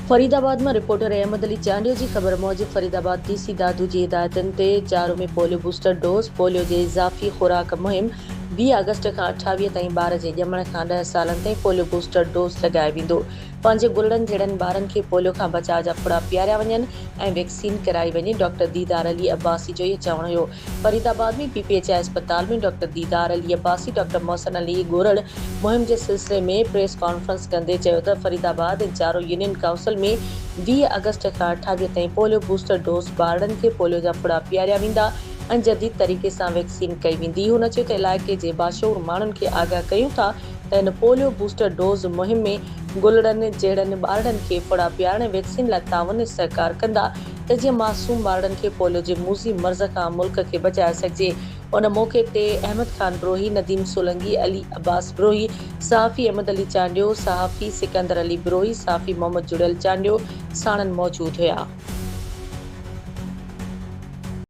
فريدآباد مان رپورٽر احمد علي چانڊيو جي خبر موجب فريدآباد ڊي سي دادو جي هدايتن تي چارو ۾ پوليو بوسٽر ڊوز، پوليو جي اضافي خوراڪ، مهم 20 آگسٽ کان 28 تائين ٻار جي ڄمڻ کان ڏهه سالن تائين پوليو بوسٽر ڊوز لڳايو ويندو. پنهنجي گلڙن جهڙن ٻارن کي پوليو کان بچاء جا ڦڙا پياريا وڃن ۽ ويڪسين ڪرائي وڃي ڊاڪٽر ديدار علي عباسي جو اهو چوڻ هيو. Faridabad ۾ P P H I اسپتال ۾ ڊاڪٽر ديدار علي عباسي، ڊاڪٽر محسن علي ڳورڙ مهم جي سلسلي ۾ پريس ڪانفرنس ڪندي چيو ته فريدآباد ۽ چارو يونين ڪائونسل ۾ 20 آگسٽ کان 28 تائين پوليو بوسٽر ڊوز ٻارڙن کي پوليو جا ڦڙا پياريا ويندا ۽ جديد طريقي سان ويڪسين ڪئي ويندي. هن چيو ته علائقي جي باشعور ماڻهن کي آگاهه ڪيون ٿا ته هن پوليو بوسٽر ڊوز مهم ۾ گلڙن جهڙن ٻارڙن کي ڦڙا پيارڻ ۽ ويڪسين لاء تعاون ۽ سهڪار ڪندا ته جيئن معصوم ٻارڙن کي پوليو جي موذي مرض کان ملڪ کي بچائي سگهجي. ان موقعي تي احمد خان بروهي، نديم سولنگي، علي عباس بروهي، صحافي احمد علي چانڊيو، صحافي سڪندر علي بروهي، صحافي محمد جڙيل چانڊيو ساڻن موجود هيا.